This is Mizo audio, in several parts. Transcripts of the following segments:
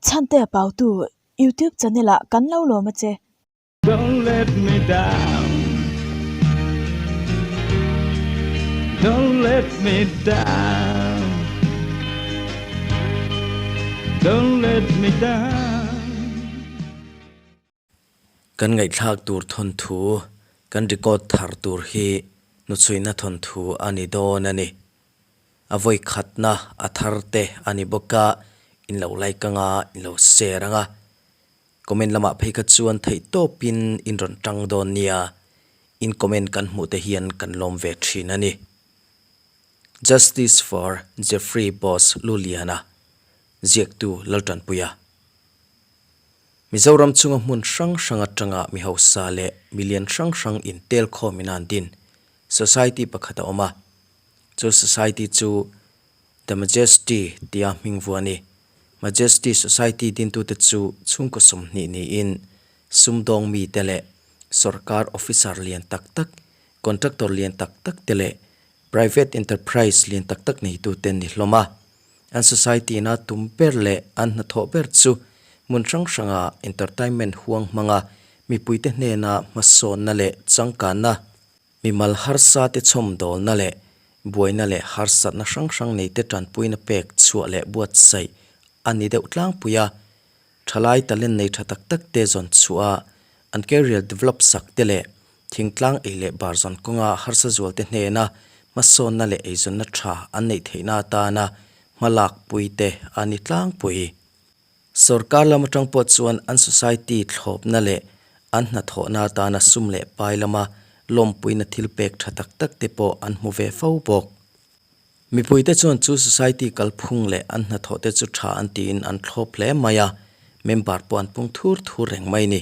Chhantea Pautu YouTube channel ah kan lo lawm a che. Don't let me down Don't let me down Don't let me down. Kan ngaihthlak tur thawnthu, kan record thar tur hi hnuchhuina thawnthu a ni dawn a ni. A vawi khatna a thar te a ni bawk a, in lo like anga, in lo share anga. Comment lamah phei kha chuan theih tawpin in rawn tang dawn nia, in comment kan hmuh te hian kan lawm ve thin a ni. Justice for Jeffrey Boss Luliana, ziaktu Laltanpuia. Mizoram chunga hmun hrang hrang atanga mi hausa leh milian hrang hrang intel khawmin an din society pakhat a awm a, chu society chu The Majesty tia hming vu a ni. Majesty Society dintute chu chhungkaw 20 niin sumdawng mite leh sorkar officer lian tak tak, contractor lian tak tak te leh private enterprise lian tak tak neitute an ni hlawm a. An society-na tum ber leh an hnathawh ber chu hmun hrang hranga entertainment huang hmanga mipuite hnena hmasawnna leh changkanna, mimal harsa te chhawmdawlna leh buaina leh harsatna hrang hrang neite tanpuina pek chhuah leh buatsaih a ni deuh tlangpui a. Thalai talent nei tha tak tak te zawn chhuah a, an career develop sak te leh Thingtlang ei leh bar zawn kawnga harsa zualte hnena hmasawnna leh eizawnna tha an neih theihna atana hmalakpui te a ni tlangpui. Sorkar lam atang pawh chuan an society thlawpna leh an hnathawhna atana sum leh pai lama lawmpuina thil pek tha tak tak te pawh an hmu ve fo bawk. Mipuite chuan chu society kalphung leh an hnathawh te chu tha an tiin an thlawp hle mai a, member pawh an pung thur thur reng mai ni.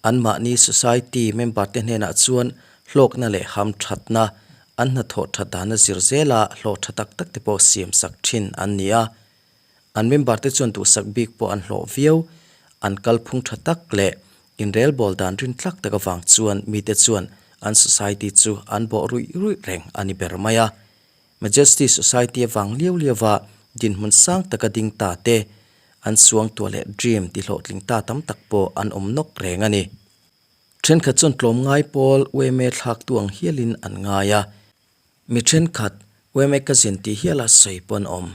Anmahni society member te hnenah chuan hlawkna leh hamthatna, an hnathawh that dana zir zela hlawh tha tak tak te pawh siam sak thin an ni a. An member te chuan duhsak bik pawh an hlawh viau. An kalphung tha tak leh inrelbawl dan rintlak tak avang chuan mite chuan an society chu an bawh ruih ruih reng a ni ber mai a. Majesty Society avang liau liauva dinhmun sang taka ding ta te, an suangtuah leh dream ti hlawhtling ta tam tak pawh an awm nawk reng a ni. Thenkhat chuan tlawmngai pawl UMA thlaktu ang hialin an ngai a, mi thenkhat UMA cousin tih hiala sawi pawh an awm.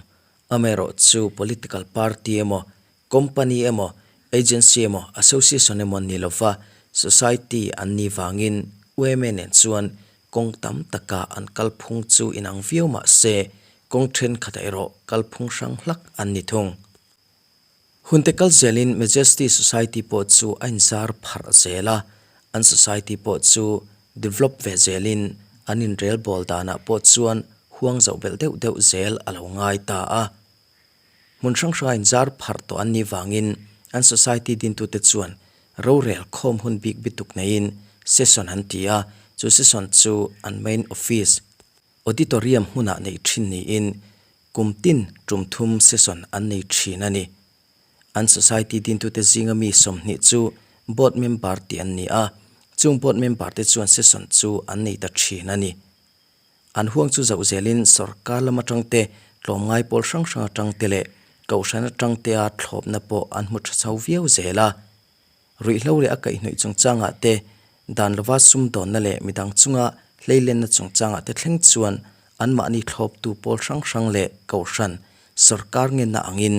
Amaherawh chu political party emaw, company emaw, agency emaw, association emaw ni lova society an nih vangin UMA nen chuan kawng tam taka an kalphung chu inang viau mah se kawng thenkhatah erawh kalphung hrang hlak an ni thung. Hunte kal zelin Majesty Society pawh chu a inzar pharh zel a, an society pawh chu develop ve zelin an inrelbawl danah pawh chuan huang zoh belh deuh deuh zel a lo ngai ta a. Hmun hrang hranga inzar pharh tawh an nih vangin an society dintute chuan rorel khawm hun bik bituk neiin session an ti a, chu session chu an main office, auditorium hmunah neih thin niin kum tin tum thum session an nei thin a ni. An society dintute zinga mi 20 chu board member tih an ni a, chung board member te chuan session chu an nei ta thin a ni. An huang chu zauh zelin sorkar lam atang te, tlawmngai pawl hrang hrang atang te leh kohhran atang te a thlawpna pawh an hmu tha chho viau zel a. Ruihhlo leh a kaihhnawih chungchangah te, dan lova sumdawnna leh midang chunga hleilenna chungchangah te thleng chuan anmahni thlawptu pawl hrang hrang leh kohhran sorkar ngenna angin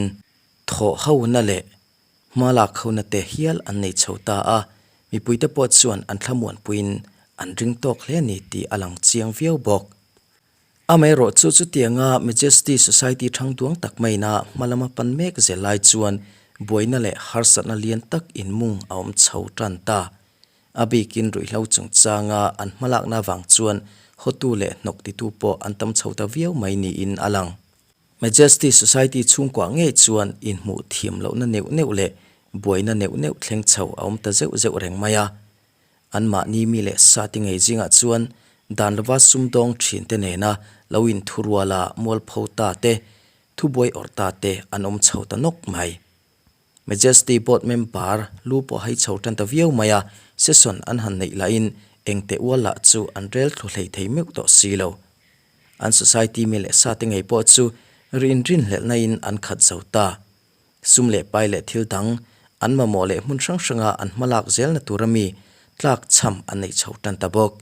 thawh hona leh Hma lak hona te hial an nei chho ta a, mipuite pawh chuan an thlamuanpuiin an ring tawk hle a ni tih a lang chiang viau bawk. Amaherawh chu chutianga Majesty Society thang duang tak maina hma lama pan mek zel lai chuan buaina leh harsatna lian tak inmung a awm chho tan ta. A bikin ruihhlo chungchanga an hmalakna avang chuan hotu leh hnawk titu pawh an tam chho ta viau mai niin a lang. Majesty Society chhungkuah ngei chuan inhmuh thiam lohna neuh neuh leh buaina neuh neuh thleng chho a awm ta zeuh zeuh reng mai a. Anmahni mi leh sa ti ngei zingah chuan dan lova sumdawng thinte nena lo inthuruala mualpho ta te, thubuai awrh ta te an awm chho ta nawk mai. Majesty Board member lu pawh a hei chho tan ta viau mai a, session an han neih lahin engte ual lah chu an rel thlu hlei thei meuh tawh si lo. An society mi leh sa te ngei pawh chu rinrin hlelhna in an khat zo ta. Sum leh pai leh thil dang an mamawh leh hmun hrang hranga an hmalak zelna tura mi tlak chham an neih chho tan ta bawk.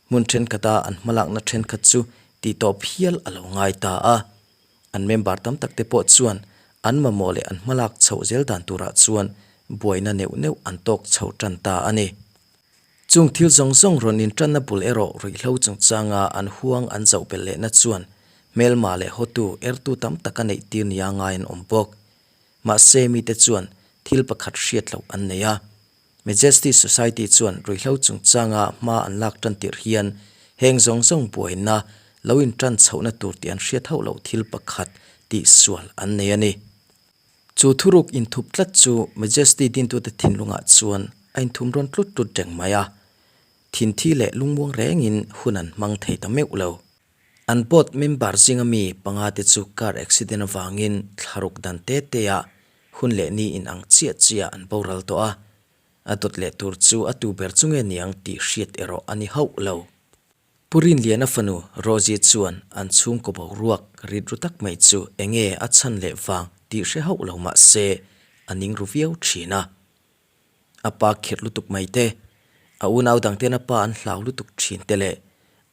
Hmun thenkhat-a an hmalakna thenkhat chu tihtawp hial a lo ngai ta a. An member tam tak te pawh chuan an mamawh leh an hmalak chhoh zel dan turah chuan buaina neuh neuh an tawk chho tan ta a ni. Chung thil zawng zawng rawn intanna bul erawh ruihhlo chungchanga an huang an zoh belh lehna chuan hmelma leh hawtu ertu tam tak a neih tir nia ngai an awm bawk. Mahse mite chuan thil pakhat hriat loh an nei a. Majesty Society chuan ruihhlo chungchanga hma an lak tan tirh hian heng zawng zawng buaina lo intan chhohna tur tih an hriat hauh loh thil pakhat tihsual an nei a ni. Chu thuruk inthup tlat chu Majesty dintute thinlungah chuan a inthum rawn tlut tlut reng mai a, thinthi leh lungmuang rengin hun an hmang thei ta meuh lo. An board member zinga mi panga te chu car accident avangin thlaruk dan te te ah hun leh ni in ang chiah chiah an boral tawh a, a dawt leh tur chu a tu ber chu nge niang tih hriat erawh a ni hauh lo. Pu Rinliana fanu Rosie chuan an chhungkaw boruak rit ru tak mai chu enge a chhan leh vang tih hre hauh lo mah se a ning ru viau thin a. A pa khirh lutuk mai te, a unau dang ten a pa an hlau lutuk thin te leh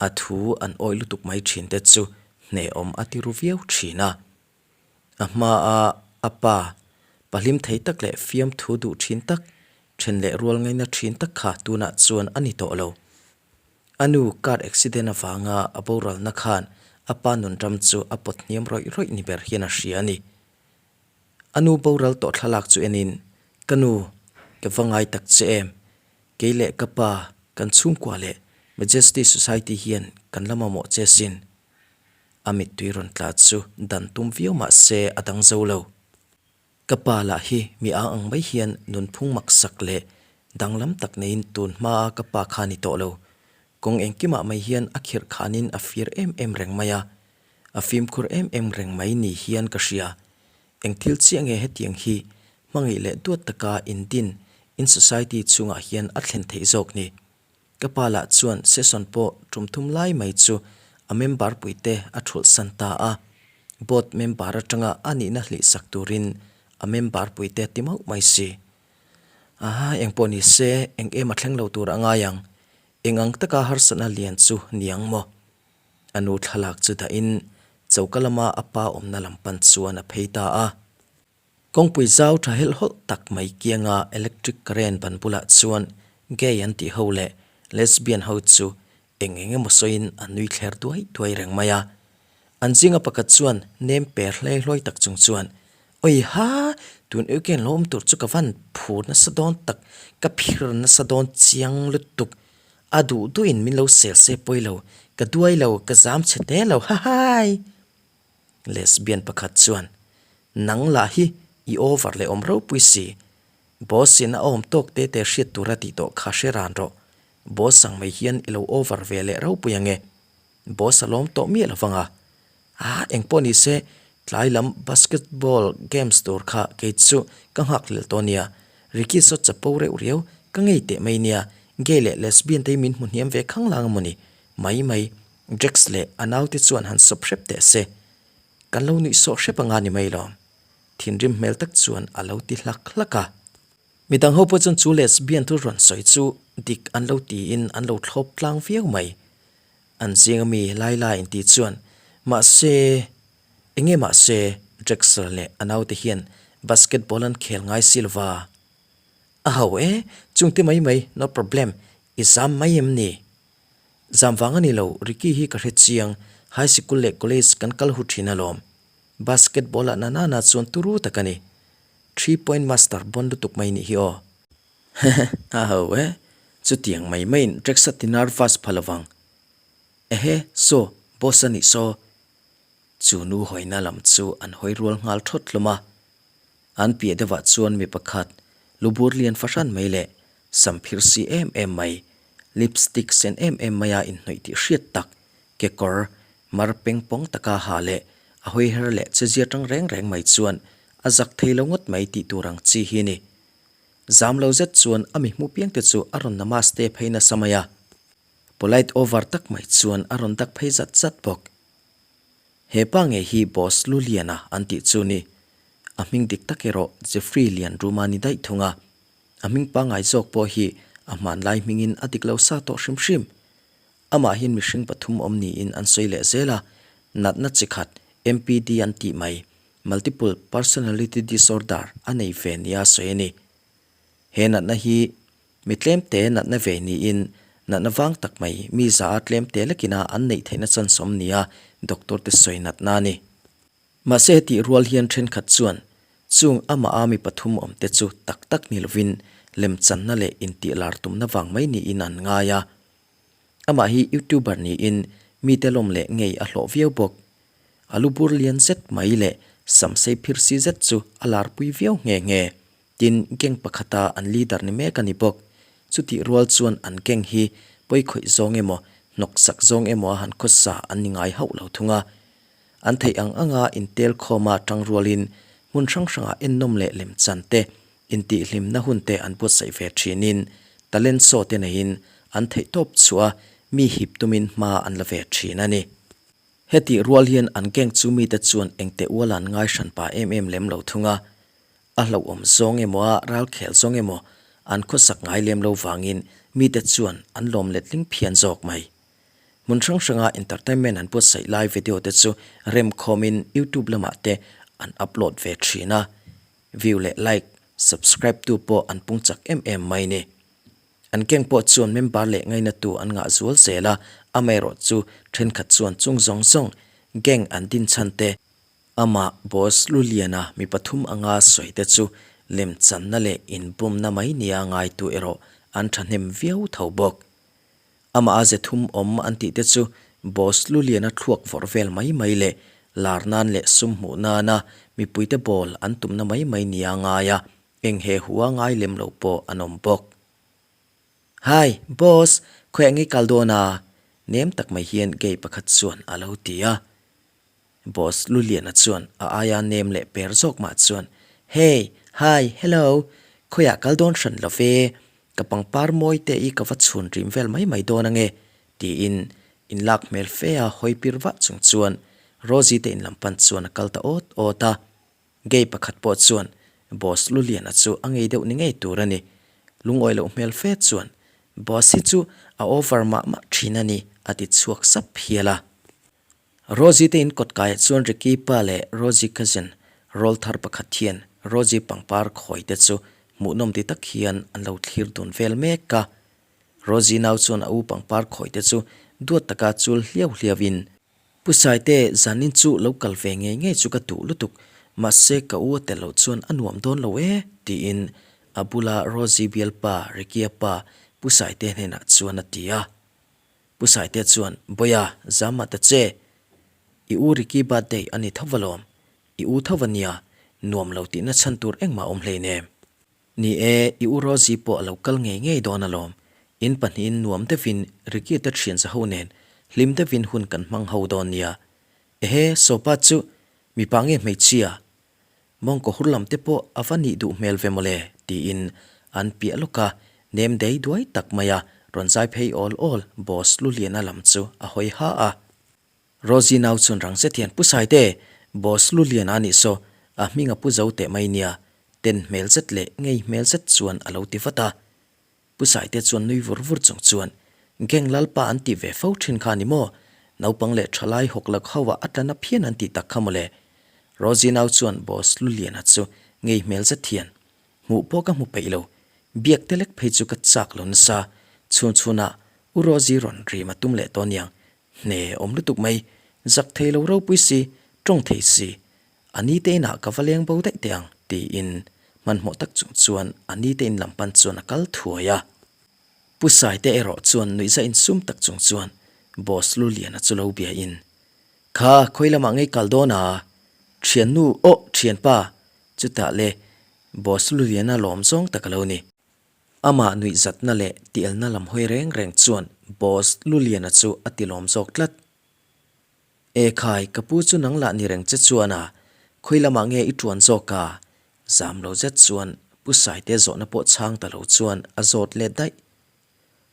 a thu an awih lutuk mai thin te chu hnehawm a ti ru viau thin a. A hmaa a pa pahlim thei tak leh fiamthu duh thin tak, then leh rual ngaina thin tak kha tunah chuan a ni tawh lo. A nu car accident avanga a boralna khan a pa nunram chu a pawt hniam rawih rawih ni ber hian a hria a ni. A nu boral tawh thlalak chu enin, Ka nu, ka va ngai tak che em? Kei leh ka pa, kan chhungkua leh Majesty Society hian kan la mamawh che sin. A mittui rawn tla chu dan tum viau mah se a dang zo lo. Ka pa lah hi mi ang ang mai hian nunphung maksak leh danglam tak neiin tun hmaa ka pa kha ni tawh lo. Kawng engkimah mai hian a khirh khanin a fir em em reng mai a, a fimkhur em em reng mai ni hian ka hria. Eng thil chiah nge hetiang hi hmangaih leh duat taka indin in society chhungah hian a thlen theih zawk ni? Ka pa lah chuan session pawh tum thum lai mai chu a member puite a thulh san ta a, board member atanga a nihna hlih sak turin a member puite a ti mauh mai si. Aha, eng pawh ni se, eng em a thleng lo tur a ngai ang, eng ang taka harsatna lian chu ni ang maw? A nu thlalak chu dahin choka lama a pa awmna lam pan chuan a phei ta a. Kawngpui zau tha helh hawlh tak mai kianga electric current ban bulah chuan gay an tih ho leh lesbian ho chu eng eng emaw sawiin an nui thler duai duai reng mai a. An zinga pakhat chuan nem per hlei hlawi tak chung chuan, Oi ha, tun weekend lo awm tur chu ka van phur nasa dawn tak, ka phir nasa dawn chiang lutuk, a duh duhin min lo sel se pawi lo, ka duai lo, ka zam chhe hle lo, hahai! Lesbian pakhat chuan, Nang lah hi i over leh awm ropui si. Boss in a awm tawk te te hriat tur a tih tawh kha hre ran rawh. Boss ang mai hian i lo over ve leh ropui ange. Boss a lawm tawh miah lovang a. Ah, engpawh ni se, tlai lam basketball games tur kha kei chu ka nghak hlel tawh nia. Ricky saw chapo reuh riau, ka ngei teh mai nia. Gay leh lesbian te hi min hmu hniam ve khang lang a maw ni? Mai mai. Jax leh a naute chuan han sawp hrep teh se, kan lo nuih sawh hrep anga ni mai lawm. Thinrim hmel tak chuan a lo ti hlak hlak a. Midang ho pawh chuan chu lesbian thu rawn sawi chu dik an lo tiin an lo thlawp tlang viau mai. An zinga mi Laila inti chuan, Mahse, enge mahse, Drexler leh a naute hian basketball an khel ngai si lova. A ho e, chungte mai mai, no problem, i zam mai em ni? Zam vang a ni lo, Ricky hi ka hre chiang, high sikul leh college kan kal hu thin alawm. Basketball ah na nana chuan turu tak a ni. Three point master bon lutuk mai nih hi aw. Hehe, a ho e, chutiang mai maiin Rex a ti nervous pha lovang. Ehe, saw, boss a nih saw. Chu nu hawina lam chu an hawi rual nghal thawt hlawm a. An piah deuhah chuan mi pakhat, lubur lian fahran mai leh sam phir si em em mai, lipstick sen em em maia inhnawih tih hriat tak, kekawr mar peng pawng taka ha leh a hawi her leh chezia tang reng reng mai chuan a zak thei lo ngawt mai tih tur ang chi hi a ni. Zam lo zet chuan a mi hmu piangte chu a rawn namaste phei nasa mai a. Polite over tak mai chuan a rawn dak phei zat zat bawk. He pa ngei hi Boss Luliana an tih chu ni. A hming dik tak erawh Jeffrey Lianruma ni daih thung a. A hming pangngai zawk pawh hi a hmanlai hmingin a dik lo sa tawh hrim hrim. Amahin mihring pathum awm niin an sawi leh zel a, natna chi khat MPD an tih mai, Multiple Personality Disorder, a nei ve nia sawi a ni. He natna hi mi tlemte natna ve niin natna vang tak mai mi za a tlemte lekina an neih theihna chance awm nia doctor te sawi natna a ni. Mahse hetih rual hian thenkhat chuan chung amah a mi pathum awmte chu tak tak ni lovin lemchanna leh intihlar tumna vang mai niin an ngai a. Amah hi YouTuber niin mite lawm leh ngei a hlawh viau bawk. A lu bur lian zet mai leh sam sei phir si zet chu a larpui viau nghe nghe. Tin, gang pakhata an leader ni mek a ni bawk. Chutih rual chuan an gang hi pawi khawih zawng emaw, hnawksak zawng emaw a han khawsa an ni ngai hauh lo thung a. An theih ang anga intel khawma tang rualin hmun hrang hrangah ennawm leh lemchan te, intihhlimna hun te an buatsaih ve thinin talent show te neiin an theihtawp chhuah a, mi hip tumin hma an la ve thin a ni. Hetih rual hian an gang chu mite chuan engteh uala an ngai hranpa em em lem lo thung a. A hlauhawm zawng emaw a ralkhel zawng emaw an khawsak ngai lem lo vangin mite chuan an lawm letling phian zawk mai. Hmun hrang hranga entertainment an buatsaih lai video te chu remkhawmin YouTube lamah te an upload ve thin a, view leh like, subscribe tu pawh an pung chak em em mai ni. An keng pawh chuan member leh ngainatu an ngah zual zel a, amaherawh chu thenkhat chuan chung zawng zawng gang an din chhan te, Amah Boss Luliana mi pathum anga sawi te chu lemchanna leh inbumna mai nia ngaitu erawh an thahnem viau tho bawk. Amah a ze thum awm an tih te chu Boss Luliana thluak vawrh vel mai mai leh lar nan leh sum hmuh nana mipuite bawl an tumna mai mai nia ngai a, eng he hu a ngai lem lo pawh an awm bawk. Hi, Boss, khawiah nge i kal dawn a? Nem tak mai hian gay pakhat chuan a lo ti a. Boss Luliana chuan a aia nem leh per zawk mah chuan, Hey, hi, hello, khawiah kal dawn hran lo ve, ka pangpar mawi te i ka va chhun rim vel mai mai dawn ange, tiin inlak hmel fe a hawi pir vah chung chuan Rosie te inlam pan chuan a kal ta awt awt a. Gay pakhat pawh chuan Boss Luliana chu a ngei deuh ni ngei tur a ni. Lungawi loh hmel fe chuan, Boss hi chu a over mah mah thin a ni, a ti chhuak sap hial a. Rosie te in kawt kaiah chuan Ricky pa leh Rosie cousin rawl thar pakhat hian Rosie pangpar khawi te chu hmuhnawm ti tak hian an lo thlir dun vel mek a. Rosie nau chuan a u pangpar khawi te chu duat taka chul hliau hliau in, Pu Saite, zanin chu lo kal ve ngei ngei chu ka duh lutuk, mahse ka u a tel loh chuan a nuam dawn lo e, tiin a bula Rosie bialpa Ricky-a pa Pu Saite hnenah chuan a ti a. Pu Saite chuan, Bawia, zam mah ta che. I u Ricky birthday a ni tho va lawm. I u tho va nia, nuam lo tihna chhan tur engmah awm hleinem. Ni e, i u Rosie pawh a lo kal ngei ngei dawn alawm. In pahnihin nuam deuhin Ricky te thian za ho nen hlim deuhin hun kan hmang ho dawn nia. Ehe, Sopa chu mipa nge hmeichhia? Mawngkaw hur lam te pawh a va nih duh hmel ve mawle, tiin an piah lawk a, nem dei duai tak mai a, rawn zai phei awl awl Boss Luliana lam chu a hawi ha a. Rosie nau chuan rang zet hian, Pu Saite, Boss Luliana a nih saw, a hming a pu zo teh mai nia, ten hmel zet leh ngei hmel zet chuan a lo ti vat a. Pu Saite chuan nui vur vur chung chuan, Gang Lalpa an tih ve fo thin kha ni maw? Naupang leh thalai hawk lak ho ah a tla na phian an tih tak kha mawle. Rosie nau chuan Boss Luliana chu ngei hmel zet hian, Hmuh pawh ka hmu peih lo, biak te lek phei chu ka chak lo nasa, chhun chhun ah U Rosie rawn rim a tum leh tawh aniang, hne awm lutuk mai, zak thei lo ropui si, tawng thei si, A ni te inah ka va leng bo daih teh ang, tiin hmanhmawh tak chung chuan a ni te in lam pan chuan a kal thuai a. Pu Saite erawh chuan nuihza insum tak chung chuan Boss Luliana chu lo bia in, Kha, khawi lamah ngei kal dawn a? Thiannu, aw, thianpa! Chutah le, Boss Luliana lawm zawng tak a lo ni. Amah nuihzatna leh tielna lam hawi reng reng chuan Boss Luliana chu a tilawm zawk tlat. E khai, ka pu chu nang lah ni reng che chuan a, khawi lamah nge i tuan zawk a? Zam lo zet chuan Pu Saite zawhna pawh chhang ta lo chuan a zawt let daih.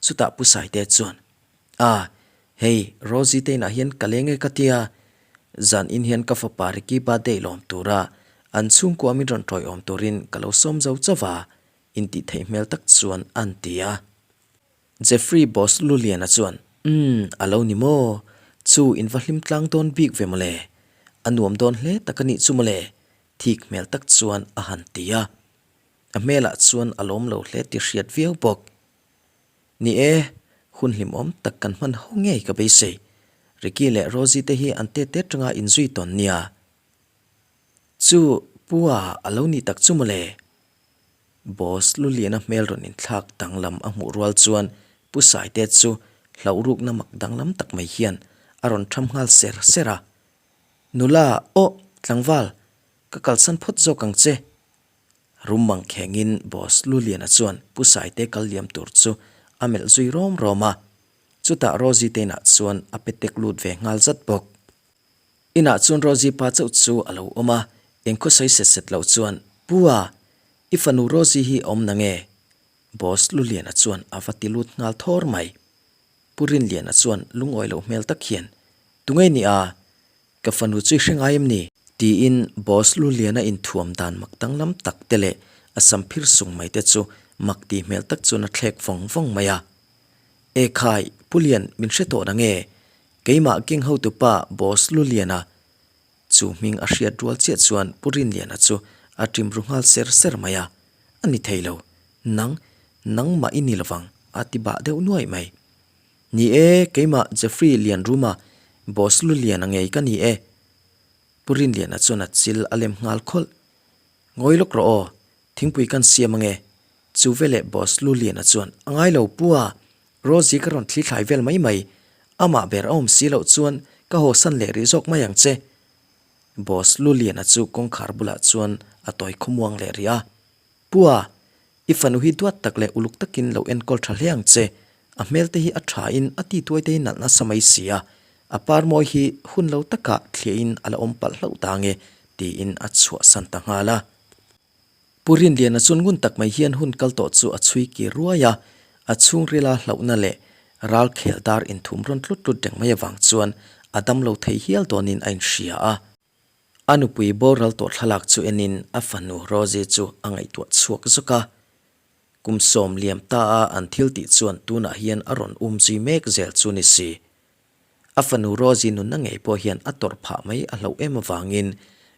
Chutah Pu Saite chuan, A, hei, Rosie te inah hian ka leng e ka tia, zan in hian ka fapa Ricky birthday lawm tura An chhungkua min rawn tawiawm turin ka lo sawm zo chauh a, intih theih hmel tak chuan an ti a. Jeffrey Boss Luliana chuan, Umm, a lo ni maw? Chu in va hlim tlang dawn bik ve mawle. A nuam dawn hle tak a nih chu mawle, thik hmel tak chuan a han ti a. A hmelah chuan a lawm lo hle tih hriat viau bawk. Ni e, hun hlimawm tak kan hman ho ngei ka beisei. Ricky leh Rosie te hi an te te tanga inzui tawn nia. Chu Pua a lo nih tak chu mawle. Boss Luliana hmel rawn inthlak danglam a hmuh rual chuan Pu Saite chu hlauhrukna mak danglam tak mai hian a rawn tham nghal ser ser a. Nula, aw, tlangval, ka kalsan phawt zawk ang che. Rum mang khengin Boss Luliana chuan Pu Saite kal liam tur chu a melh zui rawm rawm a. Chutah Rosie te inah chuan a pe tek lut ve nghal zat bawk. Inah chuan Rosie pa chauh chu a lo awm a, engkhaw sawi set set loh chuan, Pu a, i fanu Rosie hi a awm na nge? Boss Luliana chuan a va ti lut nghal thawr mai. Pu Rinliana chuan lungawi loh hmel tak hian, Tunge ni a? Ka fanu chu i hre ngai em ni? Tiin Boss Luliana inthuam dan mak danglam tak te leh a sam phir sung mai te chu mak ti hmel tak chuan a thlek vawng vawng mai a. E khai, Pu Lian, min hre tawh na nge? Keimah gang hotupa Boss Luliana chu hming a hriat rual chiah chuan Pu Rinliana chu a ṭim ru nghal ser ser mai a. A ni thei lo, nang, nangmah i ni lovang, a ti bah deuh nuaih mai. Ni e, keimah Jeffrey Lianruma, Boss Luliana ngei ka ni e. Pu Rinliana chuan a chil a lem nghal khawlh. Ngawi lawk rawh aw, thingpui kan siam ange. Chu veleh Boss Luliana chuan a ngai lo pu a, Rosie ka rawn thli thlai vel mai mai. Amah ber a awm si loh chuan ka haw san leh rih zawk mai ang che. Boss Luliana chu kawngkhar bulah chuan a tawi khawmuang leh rih a. Pu a, I fanu hi duat tak leh uluk takin lo enkawl tha hle ang che. A hmel te hi a tha in a tituai te hi nalh nasa mai si a, a par mawi hi hun lo takah thliah in a la awm palh hlauh ta nge tiin a chhuahsan ta nghal a. Pu Rinliana chuan ngun tak mai hian hun kal tawh chu a chhui kir ruai a, a chhungrila hlauhna leh ral khel dar inthum rawn tlut tlut reng mai avang chuan a damlo thei hial dawnin a inhria a. A nupui boral tawh thlalak chu enin a fanu Rosie chu a ngaihtuah chhuak zawk a. Kum 90 ta a an thil tih chuan tunah hian a rawn um zui mek zel chu ni si. A fanu Rosie nunna ngei pawh hian a tawrh phah mai a hlauh em avangin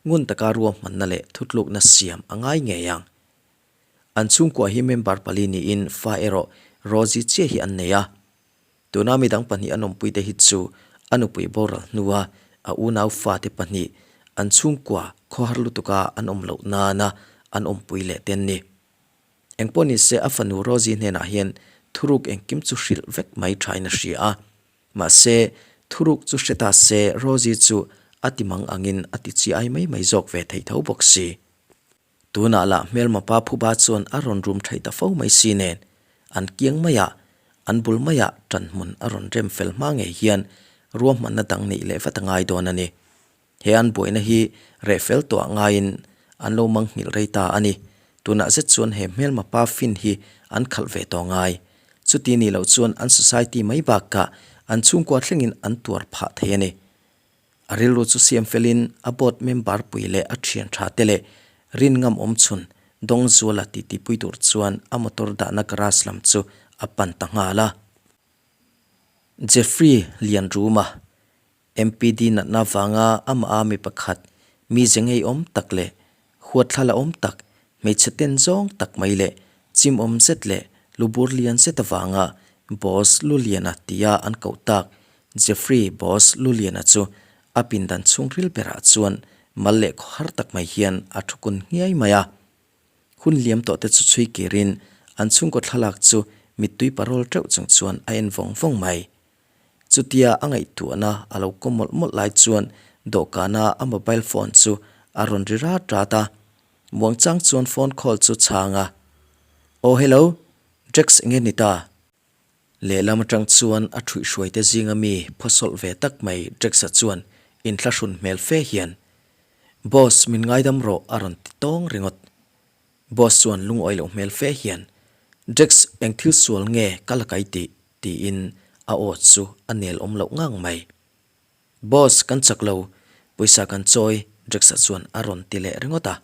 ngun taka ruahmanna leh thutlukna siam a ngai ngei ang. An chhungkua hi member pali niin fa erawh Rosie chiah hi an nei a. Tuna midang pahnih an awmpuite hi chu a nupui boral hnua a unau fate pahnih an chhungkua khawhar lutuka an awm loh nana an awmpui leh te an ni. Engpawh nise a fanu Rosie hnenah hian thuruk engkim chu hrilh vek mai thain a hria a. Mahse, thuruk chu hre ta se Rosie chu a ti mang angin a ti chi ai mai mai zawk ve thei tho bawk si. Tunah lah hmelma pa phuba chuan a rawn rum thei ta fo mai si nen, an kiang maiah, an bul maiah ṭanhmun a rawn rem fel hma ngei hian ruahmanna dang neih leh vat a ngai dawn a ni. He an buaina hi reh fel tawh ah ngaiin an lo mangnghilh rei ta a ni. Tunah zet chuan he hmelma pa fin hi an khalh ve tawh ngai. Chuti nih loh chuan an society mai bakah an chhungkua thlengin an tuar phah thei a ni. A rilru chu siam felin a board member pui leh a thian tha te leh rin ngam awm chhun Dawngzuala titi pui tur chuan a motor dahna garage lam chu a pan ta nghal a. Jeffrey Lianruma, MPD natna vanga amah a mi pakhat, mize ngeiawm tak leh huatthlala awm tak, hmeichhe ten zawng tak mai leh chimawm zet leh lubur lian zet avanga Boss Luliana tia an koh tak Jeffrey Boss Luliana chu a pindan chhungril berah chuan mal leh khawhar tak mai hian a thu kun nghiai mai a. Hun liam tawh te chu chhui kirin an chhungkaw thlalak chu mittui parawl teuh chung chuan a en vawng vawng mai. Chutia a ngaihtuahna a lo kawm mawlh mawlh lai chuan dawhkana a mobile phone chu a rawn ri rat rat a. Muangchang chuan phone call chu chhang a, Aw hello, Jax enge ni ta? Lehlam atang chuan a thuihhruaite zinga mi phawsawlh ve tak mai Jax-a chuan inthlahrun hmel fe hian, Boss, min ngaidam rawh a rawn ti tawng ringawt. Boss chuan lungawi loh hmel fe hian, Jax, eng thil sual nge ka la kai tih? tiin a aw chu a nel awm loh ngang mai. Boss, kan chak lo, pawisa kan chawi. Drax-a chuan a rawn ti leh ringawt a.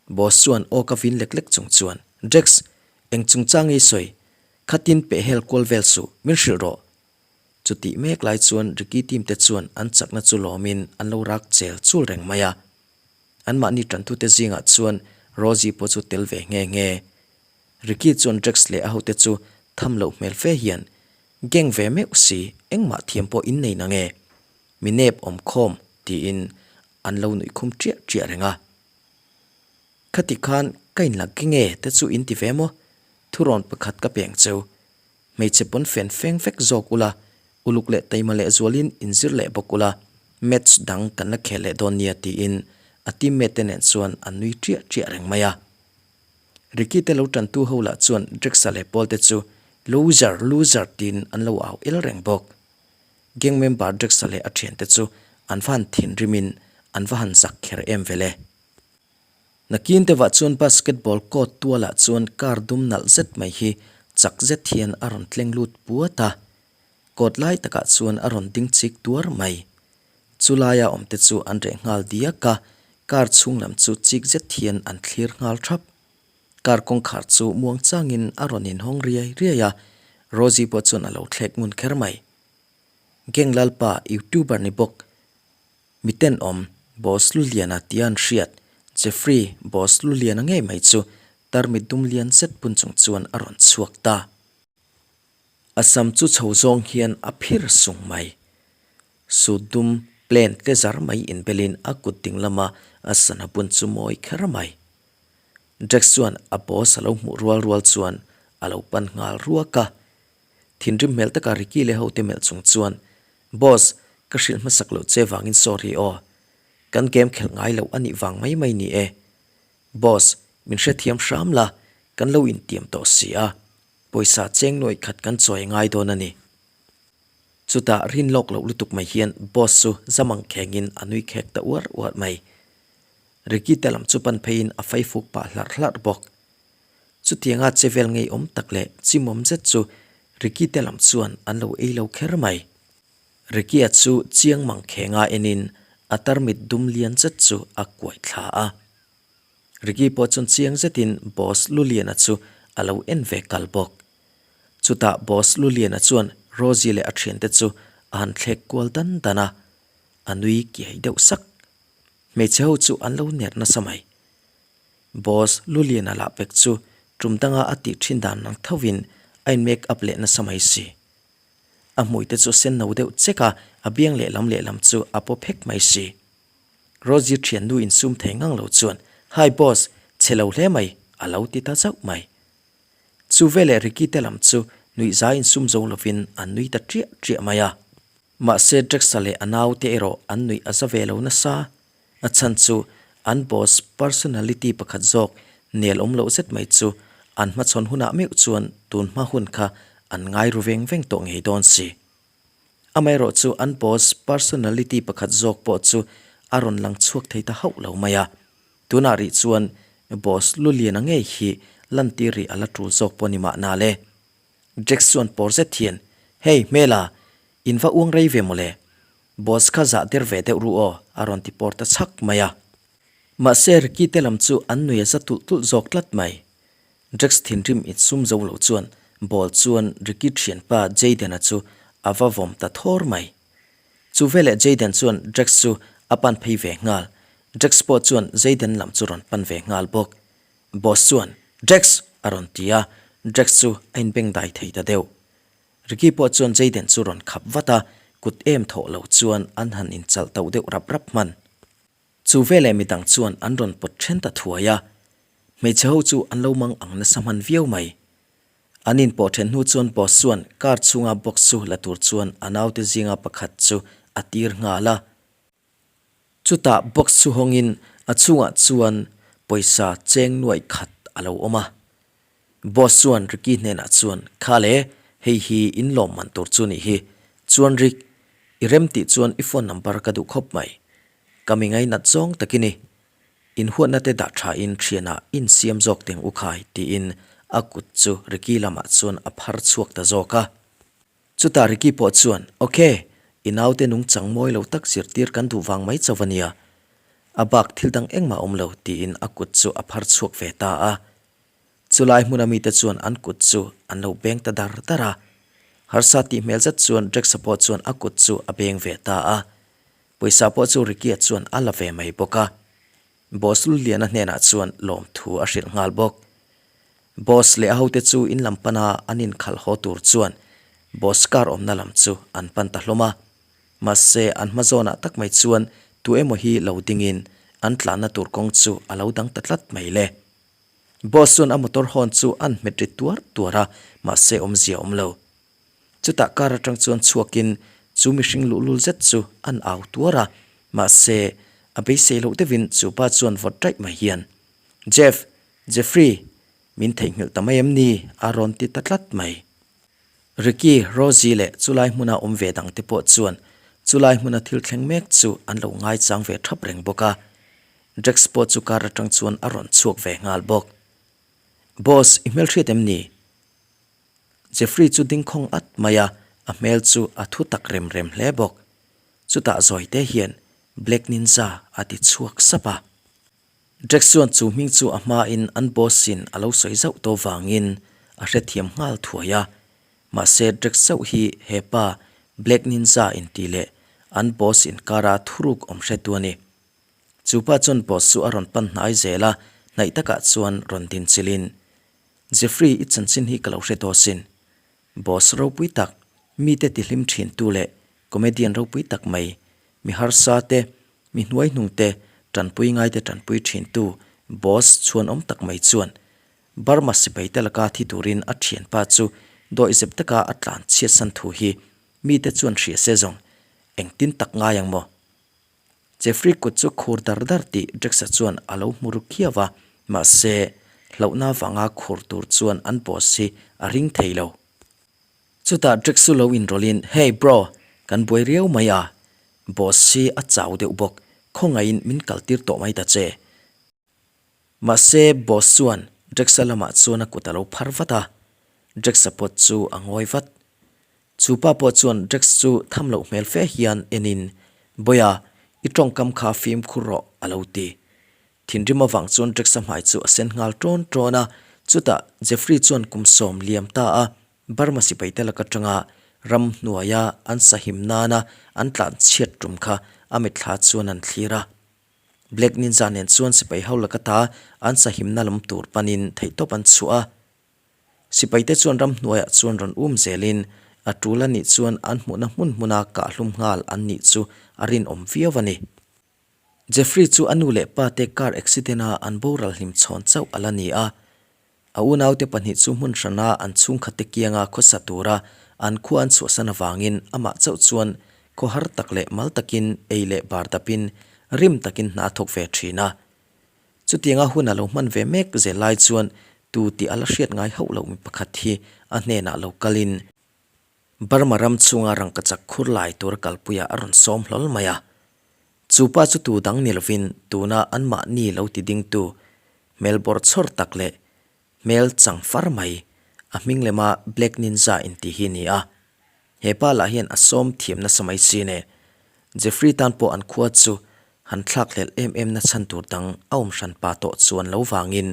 Boss chuan aw ka vin lek lek chung chuan, Drax, eng chungchang i sawi? Khatin peh hel kual vel suh, min hrilh rawh. Chutih mek lai chuan Ricky team te chuan an chakna chu lawmin an lo rak chel chul reng mai a. Anmahni tantute zingah chuan Rosie pawh chu tel ve nghe nghe. Ricky chuan Drax leh a hote chu tham loh hmel fe hian, Gang ve meuh si, engmah thiam pawh in nei nange? Mi nep awm khawm, tiin an lo nuih khum ṭiah ṭiah reng a. Khati khan ka inlak ge nge te chu in ti ve maw? Thurawn pakhat ka peng cheu. Hmeichhe pawn fen feng vek zawk ula, uluk leh taima leh zualin inzir leh bawk ula, match dang kan la khel leh dawn nia tiin a teammate te nen chuan an nui ṭiah ṭiah reng mai a. Ricky te lo ṭantu ho lah chuan Drexa leh Paul te chu Loser! Loser! tiin an lo au el reng bawk. Gang member Drexa leh a ṭhiante chu an va han thinrimin an va han zak kher em vele. Nakin deuhah chuan basketball court tualah chuan car dum nalh zet mai hi chak zet hian a rawn tleng lut puat a, court lai takah chuan a rawn ding chik tuar mai. Chu laia awmte chu an reh nghal diak a, car chhung lam chu chik zet hian an thlir nghal thap. Car kawngkhar chu muang changin a rawn inhawng riai riai a, Rosie pawh chuan a lo thlek ngun kher mai. Gang lalpa youtuber ni bawk Miten awm, Boss Luliana tia an hriat, Jeffrey, Boss Luliana ngei mai chu tarmit dum lian zet bun chung chuan a rawn chhuak ta. A sam chu chho zawng hian a phir sung mai. Suit dum plain tle zar mai inbelin a kut ding lama a sana bun chu mawi kher mai. Drax chuan a boss a lo hmuh rual rual chuan a lo pan nghal ruak a. Thinrim hmel taka Ricky leh hote melh chung chuan, Boss, ka hrilh hmasak loh che vangin sorry aw. Kan game khelh ngai loh a nih vang mai mai ni e. Boss, min hrethiam hram la, kan lo intiam tawh si a. Pawisa cheng nuaih khat kan chawi ngai dawn a ni. Chutah rin lawk loh lutuk mai hian boss chu zamang khengin a nui khek ta uar uar mai. Ricky te lam chu pan pheiin a faifuk pah hlarh hlarh bawk. Chutianga chevel ngeiawm tak leh chimawm zet chu Ricky te lam chuan an lo ei lo kher mai. Ricky-a chu chiang mang khenga enin a tarmit dum lian zet chu a kuai thla a. Ricky pawh chuan chiang zetin Boss Luliana chu a lo en ve kal bawk. Chutah Boss Luliana chuan Rosie leh a thiante chu a han thlek kual dan dan a, a nui kiai deuh sak. Hmeichhe ho chu an lo ner nasa mai. Boss Luliana lah pek chu tum danga a tih thin dan ang thovin a in make up leh nasa mai si. A hmui te chu sen no deuh chek a, a biang lehlam lehlam chu a paw phek mai si. Rosie thiannu insum thei ngang lo chuan, Hi boss, chhe lo hle mai, a lo ti ta zauh mai. Chu veleh Ricky te lam chu nuihza insum zo lovin an nui ta triah triah mai a. Mahse Drexa leh a naute erawh an nuih a za ve lo nasa. A chhan chu an boss personality pakhat zawk nel awm loh zet mai chu an hmachhawn hunah meuh chuan tun hma hun kha an ngai ru veng veng tawh ngei dawn si. Amaherawh chu an boss personality pakhat zawk pawh chu a rawn lang chhuak thei ta hauh lo mai a. Tunah rih chuan boss Luliana ngei hi lantir rih a la tul zawk pawh ni mahna le. Jax chuan pawr zet hian, Hey hmela, in va uang rei ve mawle. Boss kha zah der ve deuh ru aw, a rawn ti pawr ta chhak mai a. Mahse Ricky te lam chu an nui a za tulh tulh zawk tlat mai. Drax thinrim insum zo lo chuan ball chuan Ricky thianpa Jayden-a chu a va vawm ta thawr mai. Chu veleh Jayden chuan Drax chu a pan phei ve nghal. Drax pawh chuan Jayden lam chu rawn pan ve nghal bawk. Boss chuan, Drax! a rawn ti a, Drax chu a inbengdai thei ta deuh. Ricky pawh chuan Jayden chu rawn khap vat a, kut em thawh lo chuan an han inchalh tauh deuh rap rap hman. Chu veleh midang chuan an rawn pawt then ta thuai a, hmeichhe ho chu an lo mang ang nasa hman viau mai. An inpawh then hnu chuan boss chuan car chhunga box chu la tur chuan a naute zinga pakhat chu a tir nghal a. Chutah box chu hawngin a chhungah chuan pawisa cheng nuaih khat a lo awm a. Boss chuan Ricky hnenah chuan, Kha le, hei hi in lawm man tur chu nih hi. Chuan Rick, i rem tih chuan i phone number ka duh khawp mai. Ka mi ngainat zawng tak i ni. In huatna te dah tha in thianah in siam zawk teng u khai, tiin a kut chu Ricky lamah chuan a phar chhuak ta zawk a. Chutah Ricky pawh chuan, Ok, i naute nungchang mawi lo tak zirtir kan duh vang mai chauh a nia. A bak thil dang engmah awm lo tiin a kut chu a phar chhuak ve ta a. Chulai hmuna mite chuan an kut chu an lo beng ta dar dar a. Harsa tih hmel zet chuan Drexa pawh chuan a kut chu a beng ve ta a. Pawisa pawh chu Ricky-a chuan a la ve mai bawk a. Boss Luliana hnenah chuan lawmthu a hrilh nghal bawk. Boss leh a hote chu in lam pana an inkhalh haw tur chuan Boss car awmna lam chu an pan ta hlawm a. Mahse an hma zawnah tak mai chuan tu emaw hi lo dingin an tlanna tur kawng chu a lo dang ta tlat mai le. Boss chuan a motor hawn chu an hmet ri tuar tuar a, mahse awmzia a awm lo. Chutah car atang chuan chhuakin chu mihring luhlul zet chu an au tuar a, mahse a beisei loh deuhin chu pa chuan vawt raih mai hian, Jeff, Jeffrey, min theihnghilh ta mai em ni? a rawn ti ta tlat mai. Ricky, Rosie leh chulai hmuna awm ve dangte pawh chuan chulai hmuna thil thleng mek chu an lo ngaichang ve thap reng bawk a. Drax pawh chu car atang chuan a rawn chhuak ve nghal bawk. Boss, i hmelhriat em ni? Jeffrey chu ding khawng at mai a, a hmel chu a thu tak rem rem hle bawk. Chutah zawi te hian Black Ninja a ti chhuak sap a. Drax chuan chu hming chu a hmain an boss in a lo sawi zauh tawh vangin a hrethiam nghal thuai a. Mahse Drax chauh hi hepa Black Ninja inti leh an boss inkara thuruk awm hretu a ni. Chu pa chuan boss chu a rawn pan hnai zel a, hnaih takah chuan rawn din chilhin, Jeffrey, i chanchin hi ka lo hre tawh sin. Boss ropui tak, mite tihlim thintu leh comedian ropui tak mai, mi harsa te, mi hnuaihnung te, tanpui ngaite tanpui thintu boss chhuanawm tak mai chuan Burma sipai te laka thi turin a thianpa chu dawihzep taka a tlan chhiatsan thu hi mite chuan hria se zawng engtin tak ngai ang maw? Jeffrey kut chu khur dar dar tih Drexa chuan a lo hmu ru khiau a, mahse, hlauhna vanga khur tur chuan an boss hi a ring thei lo. Chutah Drex chu lo inrawlhin, Hey bro, kan buai riau mai a, boss hi a chau deuh bawk, khawngaihin min kaltir tawh mai ta che. Mahse, boss chuan Drexa lamah chuan a kut a lo phar vat a, Drexa pawt chu a ngawi vat. Chu pa pawh chuan Drex chu tham loh hmel fe hian enin, Boya, i tawngkam kha fimkhur rawh, a lo ti. Thinrim avang chuan Drexa hmai chu a sen nghal ṭawn ṭawn a, chutah Jeffrey chuan kum sawm liam ta a, Burma sipai te lak aṭanga ram hnuaia an sahim nana an tlanchhiat ṭum kha a mitthla chuan an thlir a. Black Ninja nen chuan sipai ho laka ta an sahimna lam tur panin theihtawp an chhuah a. Sipaite chuan ramhnuaiah chuan rawn um zelin a tul a nih chuan an hmuhna hmun hmuna kahhlum nghal an nih chu a rinawm viau a ni. Jeffrey chu a nu leh pa te car accident a an boral hlim chhawn chauh a la ni a. A unaute pahnih chu hmun hrana an chhungkhatte kianga khawsa tura an khua an chhuahsan avangin amah chauh chuan khawhar tak leh mal takin ei leh bar dapin rim takin hna a thawk ve thin a. Chutianga hun a lo hman ve mek zel lai chuan tu tih a la hriat ngai hauh loh mi pakhat hi a hnenah lo kalin Burma ram chhunga rangkachak khur lai tur kalpuiah a rawn sawm hlawl mai a. Chu pa chu tu dang ni lovin tuna anmahni lo ti dingtu hmel bawrh chhawr tak leh hmel chang far mai, a hming lema Black Ninja inti hi ni a. He pa lah hian a sawm thiam nasa mai si nen, Jeffrey tan pawh an khua chu han thlak hlelh em em na chhan tur dang a awm hran pa tawh chuan lo vangin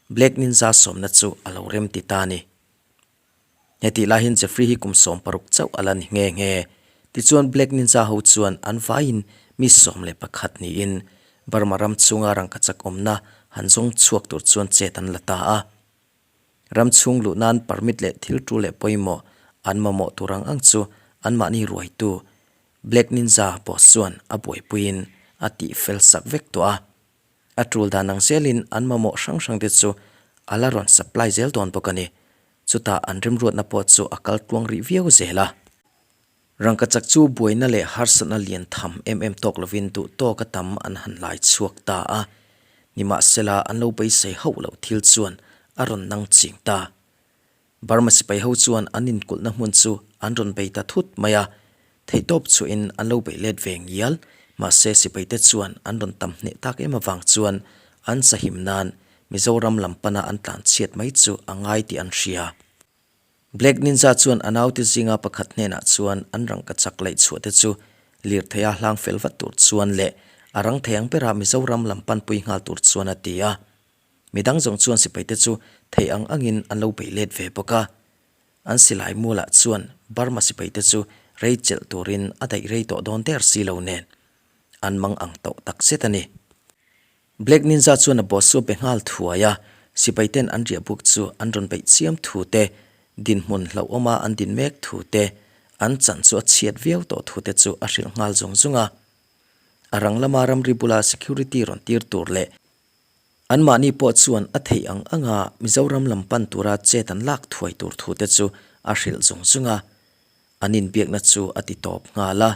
Black Ninja sawmna chu a lo rem ti ta a ni. Hetih lai hian Jeffrey hi kum 16 chauh a la ni nghe nghe. Tichuan Black Ninja ho chuan an vaiin mi 11 niin Burma ram chhunga rangkachak awmna han zawng chhuak tur chuan chet an la ta a. Ram chhung luh nan permit leh thil tu leh pawimawh an mamawh tur ang ang chu anmahni ruaitu Black Ninja boss chuan a buaipuiin a tihfel sak vek tawh a. A tul dan ang zelin an mamawh hrang hrang te chu a la rawn supply zel dawn bawk a ni. Chutah an rimruatna pawh chu a kal tluang rih viau zel a. Rangkachak chu buaina leh harsatna lian tham em em tawk lovin duh tawk a tam an han lai chhuak ta a. Nimahsela an lo beisei hauh loh thil chuan a rawn nang ching ta. Burma sipai ho chuan an inkulhna hmun chu an rawn bei ta thut mai a, theihtawp chhuahin an lo bei let ve ngial, mahse sipaite chuan an rawn tam hneh tak em avang chuan an sahim nan Mizoram lam pana an tlan chhiat mai chu a ngai tih an hria. Black Ninja chuan a naute zinga pakhat hnenah chuan an rangkachak laih chhuah te chu lirtheia hlang fel vat tur chuan leh A rang thei ang berah Mizoram lam panpui nghal tur chuan a ti a. Midang zawng chuan sipaite chu thei ang angin an lo bei let ve bawk a. An silai mualah chuan Burma sipaite chu rei chelh turin a daih rei tawh dawn der si lo nen an mang ang tawh tak zet a ni. Black Ninja chuan a boss chu a be nghal thuai a, sipaiten an riah buk chu an rawn beih chiam thu te, dinhmun hlauhawma an din mek thu te, an chan chu a chhiat viau tawh thu te chu a hrilh nghal zung zung a. A rang lama ramri bula security rawn tir tur leh anmahni pawh chuan a theih ang anga Mizoram lam pan tura chet an lak thuai tur thu te chu a hrilh zung zung a, an inbiakna chu a ti tawp nghal a.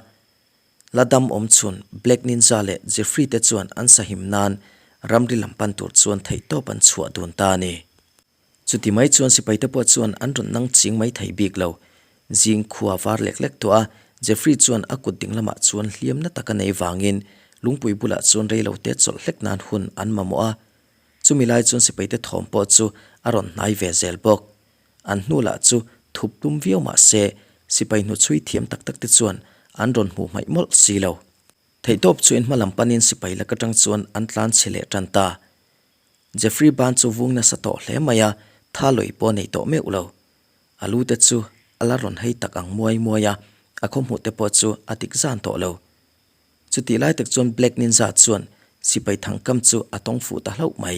La dam awm chhun Black Ninja leh Jeffrey te chuan an sahim nan ramri lam pan tur chuan theihtawp an chhuah dun ta a ni. Chuti mai chuan sipaite pawh chuan an rawn nang ching mai thei bik lo. Zing khua var lek lek tawh a, Jeffrey chuan a kut ding lamah chuan hliamna tak a nei vangin lungpui bulah chuan reilote chawlh hlek nan hun an mamawh a. Chumi lai chuan sipaite thawm pawh chu a rawn hnai ve zel bawk. An hnu lah chu thup tum viau mah se, sipai hnuchhui thiam tak tak te chuan an rawn hmuh hmaih mawlh si lo. Theihtawp chu in hma lam panin sipai lak atang chuan an tlan chhe leh tan ta. Jeffrey ban chu vung nasa tawh hle mai a, tha lawih pawh a nei tawh meuh lo. A lu te chu a la rawn hei tak ang muai muai a, a khawhmuh te pawh chu a dik zan tawh lo. Chutih lai tak chuan Black Ninja chuan sipai thangkam chu a tawng fuh ta hlauh mai.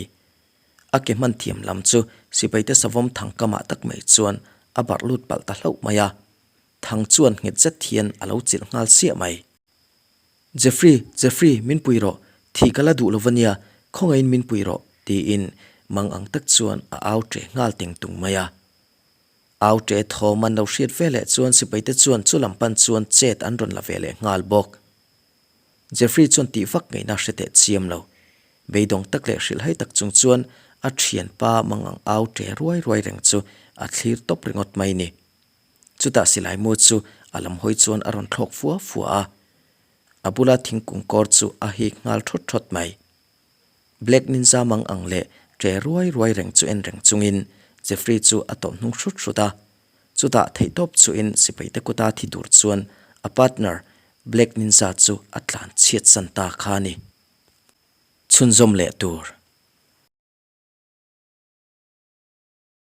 A ke hman thiam lam chu sipaite savawm thangkamah tak mai chuan a barh lut palh ta hlauh mai a, thang chuan nghet zet hian a lo chilh nghal siah mai. Jeffrey, Jeffrey, min pui rawh, thih ka la duh lo va nia, khawngaihin min pui rawh, tiin mang ang tak chuan a au ṭe nghal teng tung mai a. Au ṭe thawm an lo hriat ve leh chuan sipaite chuan chu lam pan chuan chet an rawn la ve leh nghal bawk. Jeffrey chuan tih vak ngaihna hre teh chiam lo. Beidawng tak leh hrilhhai tak chung chuan a thianpa mang ang au ṭe ruai ruai reng chu a thlir tawp ringawt mai ni. Chutah silai mu chu a lam hawi chuan a rawn thlawk fua fua a, a bula thingkung kawr chu a hik nghal thawt thawt mai. Black Ninja mang ang leh ṭe ruai ruai reng chu en reng chungin Jeffrey chu a tawlh hnung hrut hrut a. Chutah theihtawp chuhin sipaite kuta thi tur chuan a partner Black Ninja chu a tlan chhiat san ta kha a ni. Chhunzawm leh tur.